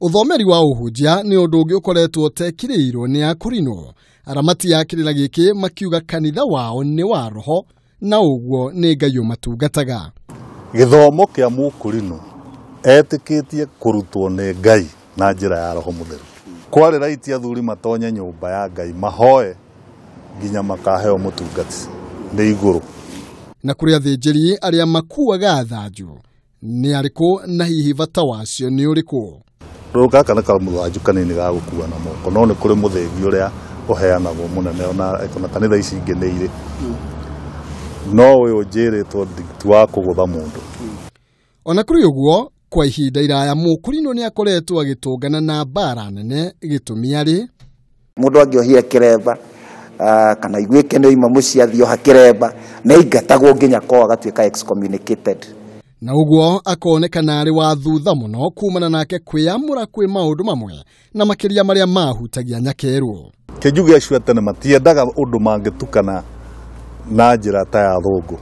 Ũthomeri wa ũhunjia nĩ ũndũ ũngĩ ũkoretwo ũtekĩrĩirwo nĩ akũrinũ. Aramati a kĩrĩra gĩkĩ makiuga kanitha wao nĩ wa roho na ũguo nĩ Ngai ũmatungataga. Gĩthomo kĩa mũkũrinũ etĩkĩtie kũrutwo nĩ Ngai na njĩra ya roho mũtheru. Kwarĩ raiti athuri matonye nyũmba ya Ngai mahoe nginya makaheo mũtungati nĩ igũrũ. Na kũrĩ athĩnjĩri arĩa makuaga thanju nĩ arĩkũ na hihi bata wacio nĩ ũrĩkũ? Rũrũ gaka nĩ kamũthanju kanini ga gũkua na moko, no nĩ kũrĩ mũthĩgi ũrĩa ũheanagwo mũnene ona kanitha ici ingĩ nĩ irĩ. No ũyũ njĩrĩtwo ti wa kũgũtha mũndũ. Ona kũrĩ ũguo, kwa ihinda iraya mũkũrinũ nĩ akoretwo agĩtũngana na mbara nene gĩtũmi arĩ mũndũ angĩohire kĩremba kana iguĩke nĩ oima mũciĩ athiĩ oha kĩremba nĩ aingatagwo nginya kwao agatuĩka excommunicated. Na ũguo akonekana arĩ wa thutha mũno kumana nake kwĩyamũra kwĩ maũndũ mamwe na makĩria marĩa mahutagia nyakerũ. Kĩnjuge acio a tene matiendaga ũndũ mangĩtukana na njĩra ta ya thũngũ.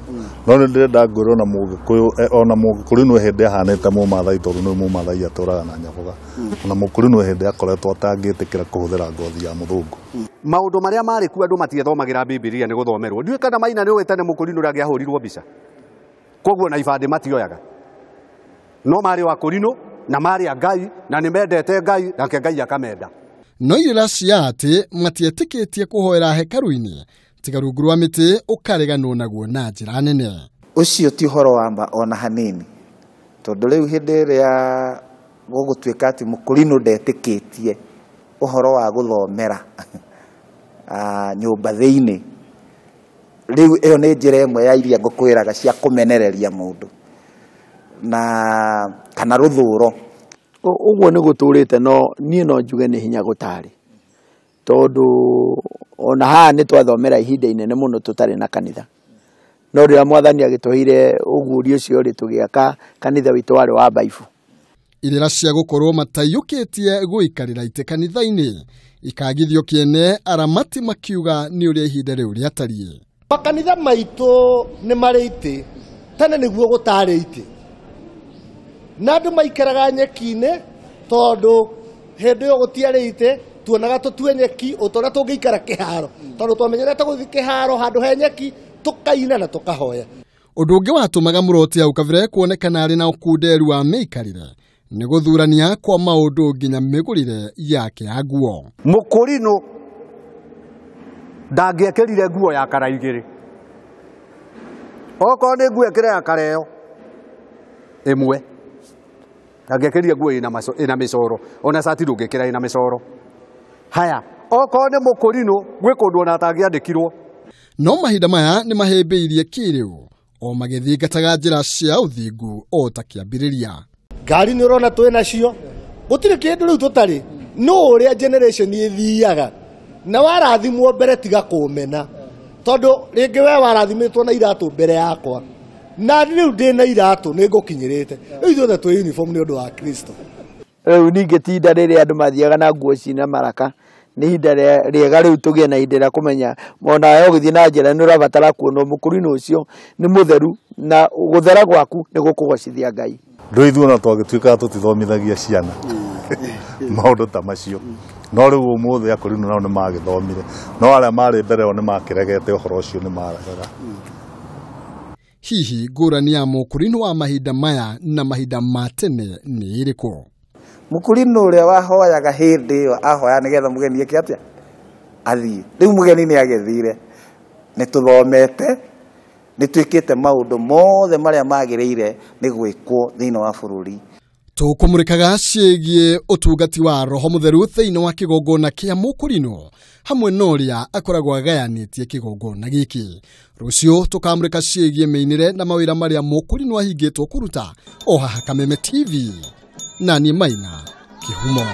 No nĩ ndĩrenda ngwĩre ona mũgĩkũyũ, ona mũgĩkũrinũ hĩndĩ ahanĩte mũmathai tondũ nĩ mũmathai atũraga na nyaboga. Ona mũkũrinũ hĩndĩ akoretwo atangĩtĩkĩra kũhũthĩra ngothi ya mũthũngũ. Maũndũ marĩa marĩ kuo andũ matiethomagĩra Bibilia nĩ gũthomerwo. Ndiũĩ kana Maina nĩ ũĩ tene mũkũrinũ ũrĩa angĩahũrirwo mbica. Koguo na ibandĩ matioyaga. No marĩ wa kũrinũ na marĩ a Ngai na nĩ mendete Ngai nake Ngai akamenda. No irĩra cia atĩ matietĩkĩtie kũhoera hekarũ-inĩ tiga rungu rwa mĩtĩ ũkareganwo naguo na njĩra nene. Ũcio ti ũhoro wa ma ona hanini, tondũ rĩu hĩndĩ ĩrĩa gũgũtuĩka atĩ mũkũrinũ ndetĩkĩtie ũhoro wa gũthomera nyũmba thĩinĩ, rĩu ĩyo nĩ njĩra ĩmwe ya iria ngũkwĩraga cia kũmenereria mũndũ na kana rũthũro. Ũguo nĩ gũtũrĩte, no niĩ no njuge nĩ hinya gũtarĩ, tondũ ona haha nĩ twathomera ihinda inene mũno tũtarĩ na kanitha. No rĩrĩa mwathani agĩtũheire ũguũrio ũcio rĩ, tũgĩaka kanitha witũ warĩ wa Baibu. Irĩra cia gũkorwo mataiyũkĩtie gũikarĩra itĩ kanitha-inĩ ikagithio kĩene, aramati makiuga nĩ ũrĩa ihinda rĩu rĩatariĩ. Makanitha maitũ nĩ marĩ itĩ, tene nĩguo gũtarĩ itĩ, na andũ maikaraga nyeki-inĩ tondũ hĩndĩ ĩyo gũtiarĩ itĩ, tuonaga tũtue nyeki o ta ũrĩa tũngĩikara kĩharo, tondũ twamenyerete gũthiĩ kĩharo handũ he nyeki tũkaina na tũkahoya. Ũndũ ũngĩ watũmaga mũroti hau kabere kuonekana arĩ na ũkunderu wa mĩikarĩre nĩ gũthurania kwa maũndũ nginya mĩgũrĩre yake ya nguo. Mũkũrinũ ndangĩekĩrire nguo ya kara igĩrĩ, okorwo nĩ nguo ĩkĩre ya kara ĩyo ĩmwe, ndangĩekĩrire nguo ĩna mĩcoro, ona cati ndũngĩkĩra ĩna mĩcoro. Haya, okorwo nĩ mũkũrinũ gwĩ kũndũ ona atangĩandĩkirwo. No mahinda maya nĩ mahĩmbĩirie kĩrĩu o magĩthingataga njĩra cia ũthingu o ta kĩambĩrĩria. Ngari nĩ ũrona twĩ nacio, gũtirĩ kĩndũ rĩu tũtarĩ, no ũrĩa generation ĩthiaga na warathimwo mbere tiga kũmena, tondũ rĩngĩ we warathimĩtwo na iratũ mbere yakwa na rĩu ndĩ na iratũ nĩ ngũkinyĩrĩte. Rĩu ithuothe twĩ uniform nĩ ũndũ wa Kristo. Rĩu ningĩ ti ihinda rĩrĩa andũ mathiaga na nguo cina maraka, nĩ ihinda rĩega rĩu tũgĩe na ihinda rĩa kũmenya onawe ũgĩthiĩ na njĩra nĩ ũrabatara kuona mũkũrinũ ũcio nĩ mũtheru, na gũthera gwaku nĩ gũkũgocithia Ngai. Ndũĩ ithuĩ ona twagĩtuĩkaga tũtithomithagia ciana maũndũ ta macio, no rĩu ũmũthĩ akũrinũ nao nĩ magĩthomire, no arĩa marĩ mbere o nĩ makĩregete ũhoro ũcio nĩ maregaga. Hihi ngũrani ya mũkũrinũ wa mahinda maya na mahinda ma tene nĩ ĩrĩkũ? Mũkũrinũ ũrĩa wahoyaga hĩndĩ ĩyo ahoya nĩgetha mũgeni eke atĩa? Athiĩ. Rĩu mũgeni nĩ agĩthire. Nĩ tũthomete, nĩ twĩkĩte maũndũ mothe marĩa magĩrĩire nĩ gwĩkwo thĩinĩ wa bũrũri. Tũkũmũrĩkaga ciĩgiĩ ũtungati wa roho mũtheru thĩinĩ wa kĩgongona kĩa mũkũrinũ hamwe na ũrĩa akoragwo agayanĩtie kĩgongona gĩkĩ. Rũciũ tũkamũrĩka ciĩgiĩ mĩinĩre na mawĩra marĩa mũkũrinũ ahingĩtwo kũruta o haha Kameme TV. Na niĩ Maina Kĩhumo.